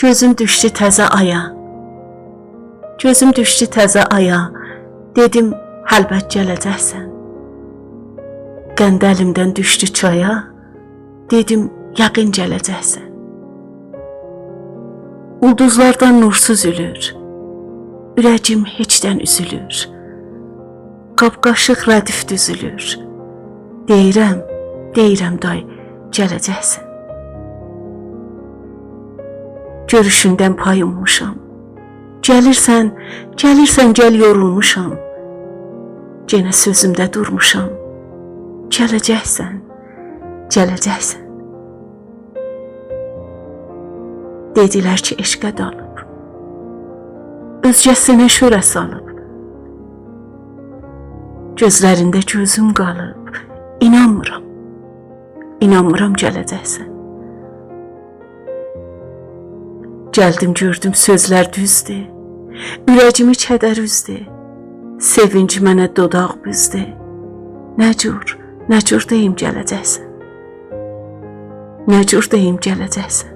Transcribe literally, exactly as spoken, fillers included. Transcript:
گؤزوم دوشدو تزه آیا، گؤزوم دوشدو تزه آیا، دئدیم، هلبت گله‌جکسن. قند الیمدن دوشدو چایا، دئدیم، یقین گله‌جکسن. اولدوزلاردان نور سوزولور، اوره‌گیم هئچدن اوزولور. قاب-قاشیق ردیف دوزولور. دئییرم، دئییرم، دای، گله‌جکسن. گؤروشوندن پای اومموشام. گلیرسن، گلیرسن، گل، یورولموشام. یئنه سؤزومده دورموشام. گله‌جکسن، گله‌جکسن. دئدیلر کی، عشقه دالیب، اؤزگه‌سینه شؤره سالیب. گؤزلرینده گؤزوم قالیب، اینانمیرام، اینانمیرام گله‌جکسن. گلدیم، گؤردوم سؤزلر دوزدور، اوره‌گیمی کدر اوزدو، سئوینج منه دوداق بوزدو. نه جور، نه جور دئییم گله‌جکسن؟ نه جور دئییم گله‌جکسن؟